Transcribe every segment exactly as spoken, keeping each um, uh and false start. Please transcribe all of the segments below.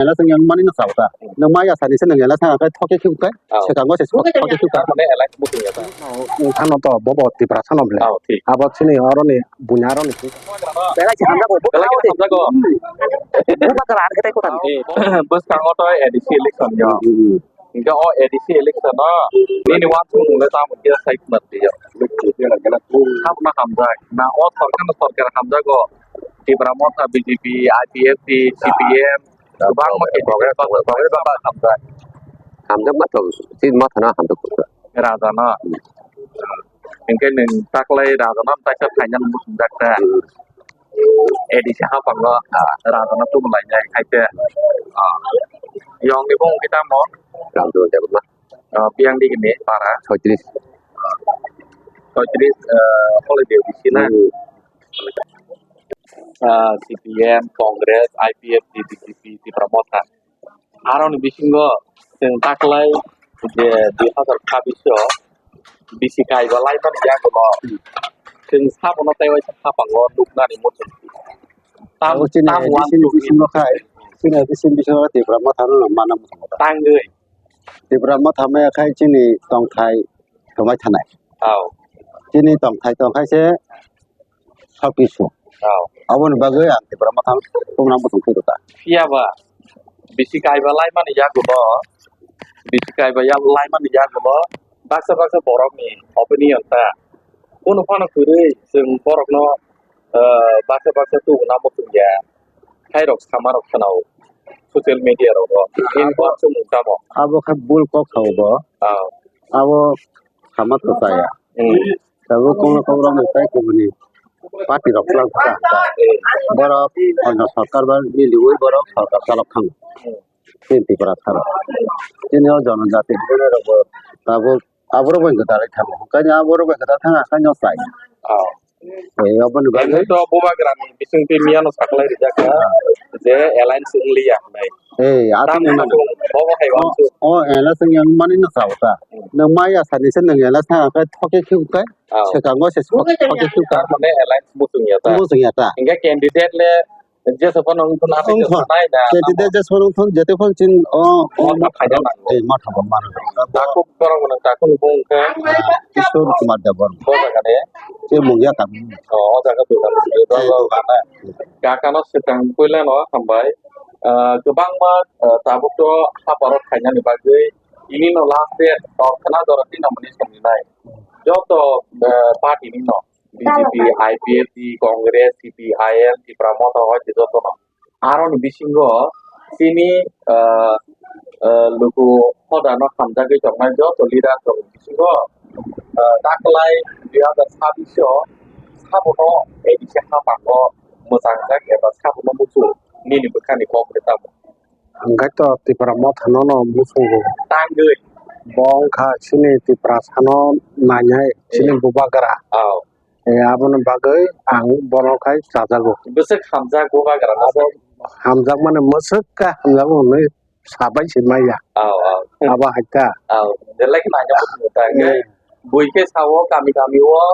Ela sing yang mani na sauta. Nang maya sani se nang ela sanga kai thoke khiu kai. Oh. Sekango se thoke khiu kai. Mane ela mutung ya ta. Thano to bobo Tipra sano ble. Oh, thik. Abo sini oroni bunya oroni. Belai se hamjago. Belai se hamjago. Bubagra ar ketai kotan. Eh, bwskango to A D C election yo. Hmm. Hingke o A D C election no nini wansukmung le tamo khe sai khna twi ya. Hamna hamjak. Na o sorkar no sorkar hamjago. Tipra Motha, B J P, I P F T, C P M, kwbangma khe Congress, Congress, Congress hamjak. Hamjak ma thok, si ma thana hamjak. Raja no. Hingke nwng taklai raja no taisa final muchungjak ta. A D C hapango, ah, raja no tubu lainai hai khe, ah, yong ni bung kita mo. Ramdon Debbarma. Ah, biyang di gini para. Soitris. Soitris, eh, holi de bisi na. Hmm. Ah, C P M, Congress, I P F T, B J P, Tipra Motha. Aroni bisingo chwng taklai je dui hazar chabbish o bisi kaiba laimani yagulo chwng sabono tei waisa hapango nuknani muchung. Tam, abo chini tam A D C ni bisingo khai, chini A D C ni bisingo Tipra Motha no mana muchungo ta. Tangwi. Tipra Motha maya khai chini tongthai thumai thanai. Aw. Chini tongthai tongkhai se Sakisu. Oh. Aboni bagwi ang Tipra Motha tongna muchung khe rwkha. Phiya ba bisi kaiba laimani yagulo, bisi kaiba ya-, laimani yagulo baksa baksa borokni opinion ta. Kunu phano kwrwi chwng borokno, eh, baksa baksa tubuna muchung ya. Khairok samarok khwnao social media rogo. Abo, abo khe bul kok sao bo. Oh. Abo sama kwchaya. Hmm. Tabuk kono kobrok ni tai kubuni party rok twlang kha. Borok kono sorkar bai miliwi borok sorkar chalok thango. Chini Tripura saro. Chini o jonojati rok bo tabuk aborok bai gwdalwi thango. Kanya aborok bai gwdal thanga kanya o chai. Oh. Eh, aboni bagwi. Emni to bubagrani bisingtwi miyano saklai rijak kha je alliance wngliya hwnwi. Eh, aswk. Tam wngmani. Bobo hai o, wansuk. O, alliance wngya wngmani no sao ta. Hmm. Nwng maya sani se nwng alliance thanga khe thoke khiu khe. Oh. Sekango se thoke khiu khe. Tar mane alliance muchungya ta. Muchungya ta. Hingke candidate le jesa phano wngthun aswk wngthun. Nai na. Candidate jesa phano wngthun jete phano chin o, o motha phaina nango. Eh, motha bo mano. Takhuk borok gwnang takhuk ni bung khe. Kishore Kumar Debbarma. Bo jaga de. Se mungya kami. O, o jaga dogan. Eh, dogan. Kakano swkang puila no hambai. Ah, kwbangma, ah, tabuk to haparok khainani bagwi. Ini no last date, tor khna jora tino mani songni nai. Joto, ah, party ni no. B J P, I P F T, Congress, C P I M, Tipra Motha, hoi joto no. Aroni bisingo chini, ah, ah, luku hodano hamjagwi tongnai joto leader rok bisingo, ah, taklai dui hazar chabbish o sabono A D C hapango mwchangjak eba sabono muchung nini bwkhani kok rwtamo. Hwnkhe to Tipra Motha no no muchungo. Tangwi. Bo wngkha chini Tiprasano nainai chini bubagra. Oh. Eh, aboni bagwi ang bono khai chajago. Bwswk hamjak bubagra no. Abo hamjakmani mwswk khe hamjago hwnwi sabai se maya. Aw, aw. Abo hai kha. Aw, belai kheno ang muchungo ta. Eh. Bui khe sao kami kami o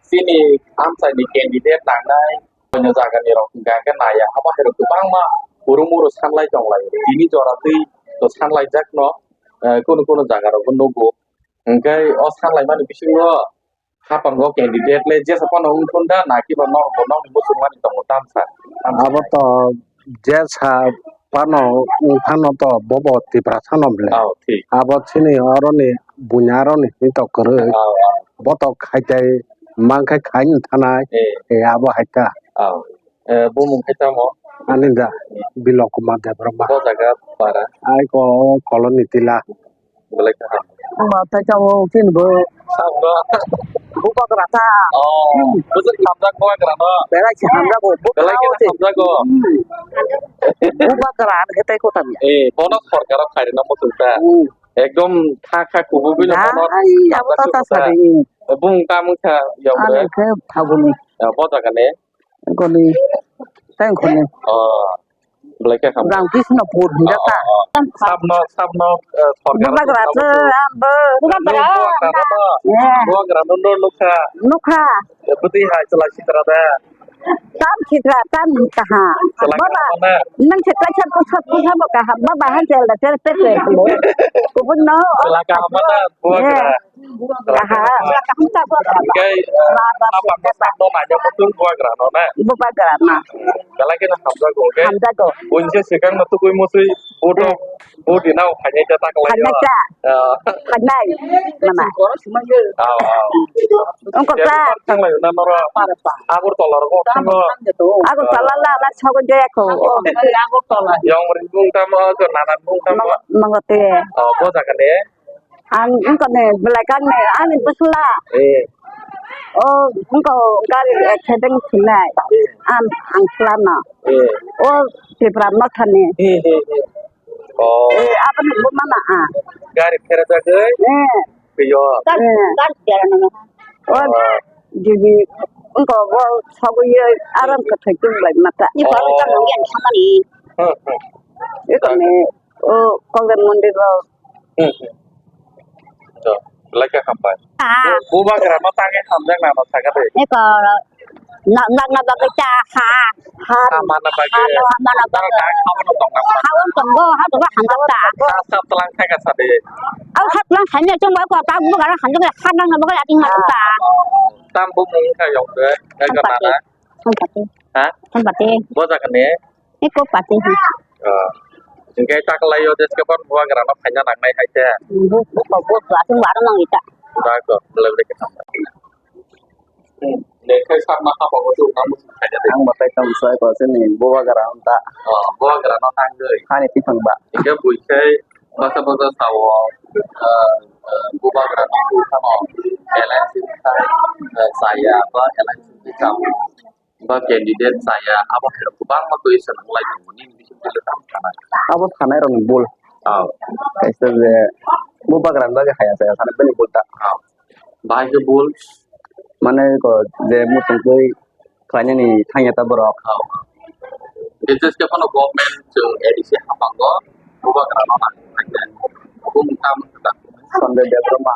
chini amchaini candidate nangnai, onyo jagani rok hwnkha khe naiya. Abo hai rok kwbangma uru muru sanlai tonglai. Tini jora twi to sanlaijak no, eh, kunu kunu jaga rok bo nugo. Hwnkhe o sanlaimani bisingo hapango candidate le jesa phano wngthun da, na kiba nok bo nokni muchungmani tongo tamsa? Tamsa. Abo to jesa phano wngphano to bobo Tiprasano ble. Oh, thik. Abo chini oroni bunya aroni hinwi to kwrwi. Oh, oh. Bo to khaitai mankhe khaini thanai. Eh. Eh, abo hai ta. Oh. Eh, bumung khe tamo? Ani da, Bilok Kumar Debbarma. Bo jaga para? Ai ko Koloni Tila. Belai kaham. Ma tai tamo kin bo. Samno. Bubagra ta. Oh, bujak hamjak bubagra no. Belai se hamjak bo. Belai khe hamjak go. Hmm. Bubagra an khe tai kotam ya. Eh, bono sorkar o khairina muchung ta. Hmm. Ekdom tha kha kubu bino bono. Ai, abo ta ta sari. Bung ta mung kha yong re. Ani khe phaguni. Ya, bo jaga ne. Koni, teng koni. Oh, belai khe ham. Ram Krishna pur hinda ta. Oh, oh, oh. Sabno, sabno, eh, sorkar. Bubagra tamo se, ambo. Bubagra. Bubagra no. Yeah. Bubagra no, no, nukha. Nukha. Eh, bwtwi hai chwla sitra da. Tam khitra, tam kaha. Chwla Baba, kaham na? Nang se kaisa pusa pusa bo kaha. Baba han chel da chel pe pe. Kubun no. Chwla kaham na? Buwa Eh. Kra. Aha, Hingke, eh, Baba, apa Baba. Bosakno naina muchung bubagra no na? Bubagra no. Belai kheno hamjago, hingke Hamjago. Buinse swkang no tugui musui buto, Eh. Buti nao khainai khe ta kwlai Khainai o. Khe. Ah. Khainai. Mana? Aw, aw. Ongkor Kebo sa. Mar thanglai na noro. Agartala rogo thango. Agartala la la sogo je ko. Oh. Yong ring bung tamo, nanan bung tamo. Mango, mango te. Oh, bo jaga ni. Ang wngkha ni belai kang ni ani bwsla. Eh. O wngkha o gari accident khinai. Ang, ang selano. Eh. O Tipra Mothani. Eh, eh, eh. Oh. Eh, aboni buma na a. Gari pherajagwi? Eh. Twiyo? Eh. O Oh. Jibi wngkha o sogwi aram kwthwi tubulai mata. Oh. Hmm, hmm. Iko ni o Kolden Mondir o Hmm, hmm. To, belai khe hambai. Ah. Bu-, bubagra no tangwi hamjak nang no sakha de. Eko, na-, nang na bagwi cha ha, ha, Ha mana bagwi. Ha no, ha mana bagwi. Tang kha no tong nang. Ha on tongo, ha tongo hamjak ta. Ha sap tlang khai ka sa de. Au sap tlang khai ne chong ba ko ta bubagra hamjak ha nang na bagwi ating ma ta. Tam bu mung kha yong de, Tam eko pati. Nana. Tam pati. Ha? Tam pati. Bo jaga ni. Eko pati hi. Ah. Hingke taklai o jeske ban bubagra no phaina nangnai hai khe. Bu, bu, bu, bu, asung waro nang ita. Da ko, belai belai khe. Hmm. Ne khai sakna hapang o tu nang musi khaina de. Ang batai tong soi ko sini bubagra anta. Oh, bubagra no tangwi. Hani tithang ba. Hingke bui khai basa basa sao, ah, ah, bubagra no tu khano. L N C khai, ah, saya ba L N C khai sao. Ba candidate saya, abo hai rok kwbangma twi swnam lai tongo, nini bising twi le tamo sanai? Abo sanai rokni bul. Oh. Kaisa je bubagra ni bagwi haya saya sanai bini bul ta. Oh. Bahai khe bul? Mane ko je muchung twi khlainani thangya ta borok. Oh. Bises khe phano government chwng A D C haphango bubagra no nang. Bumung tamo khe ta? Sanjay Debbarma.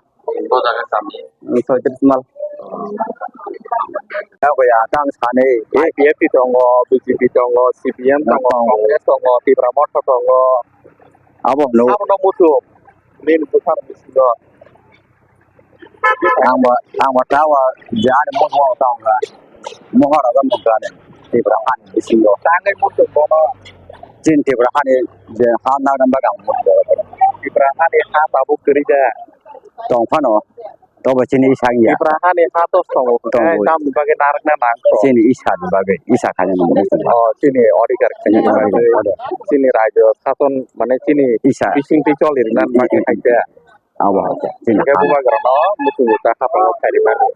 Bo jaga sami. Soitris mal. Tamo ya, tamo sani. I P F T tongo, B J P tongo, C P M tongo, tongo. Congress tongo, Tipra Motha tongo. Abo no. Abo no mutu. Min bukhar bisingo. Ang ba, ang ba tawa, jani mo mo tong ga. Mo ha ra ga mo ga ne. Tipra han bisingo. Tangai mutu bono. Chin Tipra hani je ha nang nang bagang mutu. Tipra hani ha tabuk kiri da. Tong phano. Tobo chini isang ya. Tipra hani ha to tongo. Tongo. Eh, tamni bagwi narwkna nang kho. Chini isa ni bagwi, isa khani nang nang. Oh, chini odhikar khani bagwi. Chini rajyo sason mane chini isa. Bising twi choli rwna bagwi hai khe. Abo hai khe. Chini hingke ha. Bubagra no muchungo ta hapang o khairi mani.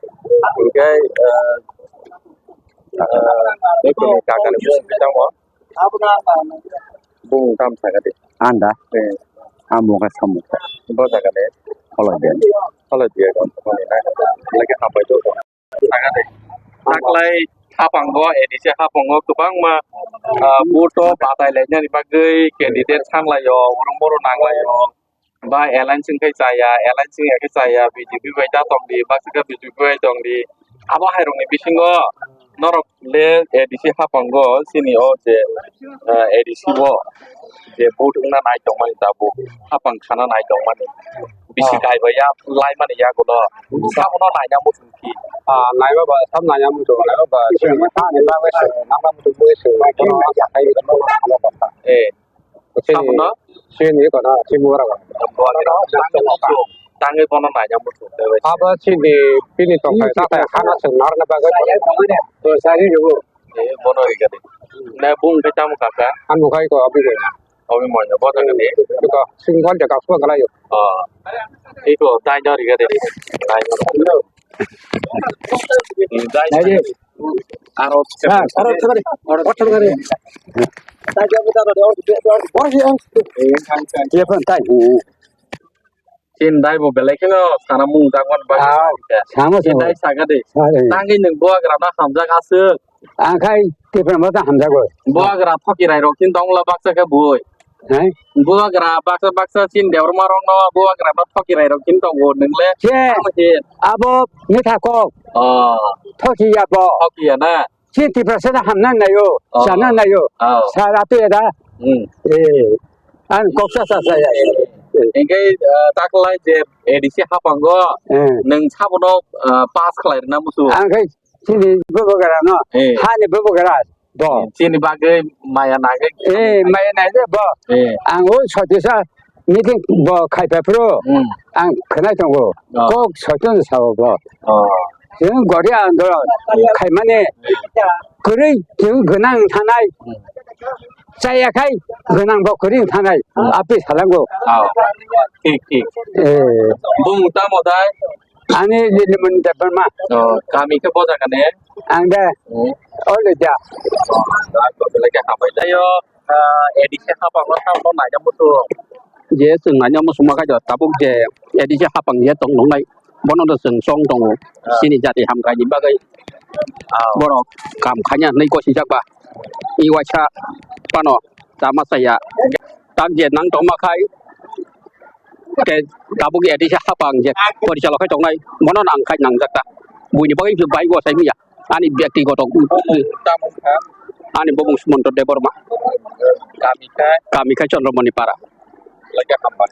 Hingke, eh, eh, ekoni kakani bising tamo. Bung tam saka de. Anda. Eh. Amo ka samu. Bo saka de. Kholoi de. Kholoi de ko. Kholoi na. Lagi hapai do. Saka de. Taklai hapango, A D C hapango kwbangma, ah, vote o batai lainani bagwi candidate sanglai o, urung boru nanglai o. Ba alliance wngkhe chaya, alliance wngya khe chaya, B J P bai ta tongdi, baksa khe B J P bai tongdi. Abo hairokni bisingo norok le A D C hapango chini o je, eh, A D C o je vote wngna nai tongmani tabuk, hapang khana nai tongmani. Bisi Ah. kaiba ya laimani yagulo. Sabono naina muchungkhi. Ah, naiba ba, sab naina muchung, naiba ba, chini ha ni bagwi se, nangma muchung bagwi se, bono sakai, bono sakai. Eh. Chini, Sabono? Chini kono, chini mora kono. Tangwi bono naina muchung. Abo chini pini tongkhai, takhai hana chwng narwkna bagwi. To sari jugo. Eh, bono rigadi. Na bung khe tamo kaka? Ano khai ko abi ko. Obi moino, bo jaga ni. Ko sing hon jaga ko galayo. Oh. Iko, dai no rigadi. Dai no. Dai. Dai. Aro, aro thagari. Aro thagari. Dai jabu da da. Oro si ang. Eh, kan kan. Ye phan tai. Chin dai bo belai kheno sana mung jagwan ba. Ah, samo Chin samo. Dai saga de. Ah, eh. Tangwi nwng bubagra no hamjak aswk. Ang khai Tipra Motha hamjago. Bubagra thokirai rok chin tongla baksa khe bui. Hai? Bubagra baksa baksa chin Debbarma rok no bubagra no thokirai rok chin tongo nwng le. Che. Tamo chin. Abo mitha kok. Oh. Thoki ya bo. Thoki ya na. Chini Tiprasa da hamna naio, Oh. chana naio. Oh. Sara tu eda. Hmm. Eh, ang koksa sa sa ya. Engke, eh, taklai je A D C hapango, Eh. neng sabono, eh, pass khlai rwna musu. Ang khe chini bubugara no. Eh. Hani bubugara. Bo. Chini bagwi maya nagwi. Eh, maya nai de bo. Eh. Ang o sotisa meeting bo khai phai phuru. Hmm. Ang khnai tongo. Oh. Kok soiton sao bo. Oh. Chwng gori andolon khaimani kwrwi chwng gwnang thanai. Chaya khai gwnang bo kwrwi thanai. Hmm. Api salango. Oh. Thik, thik. Eh. Bung tamo dai? Ani Liliman Debbarma. Oh, kami khe bo jaga ne? Ang de. Hmm. Ole ja. Oh, belai khe hambai. Ayo, ah, A D C hapang no tamo naina mutu. Je chwng naina musu ma khai do tabuk je A D C hapang je tong nongnai. Bono do chwng chong tongo. Ah. Chini jati hamkhaini bagwi. Ah. Borok kam khaina hinwi gosijak ba. I waisa phano chama chaya. Tak je nang tongma khai. Ke tabuk A D C hapang je porichalo khai tongnai, bono nang khai nangjak ta. Buini bagwi je bai go sai miya. Ani byaktigoto. Ani bumung Sumanto Debbarma. Kami khai? Kami khai Chandramani Para. Lagi hambai.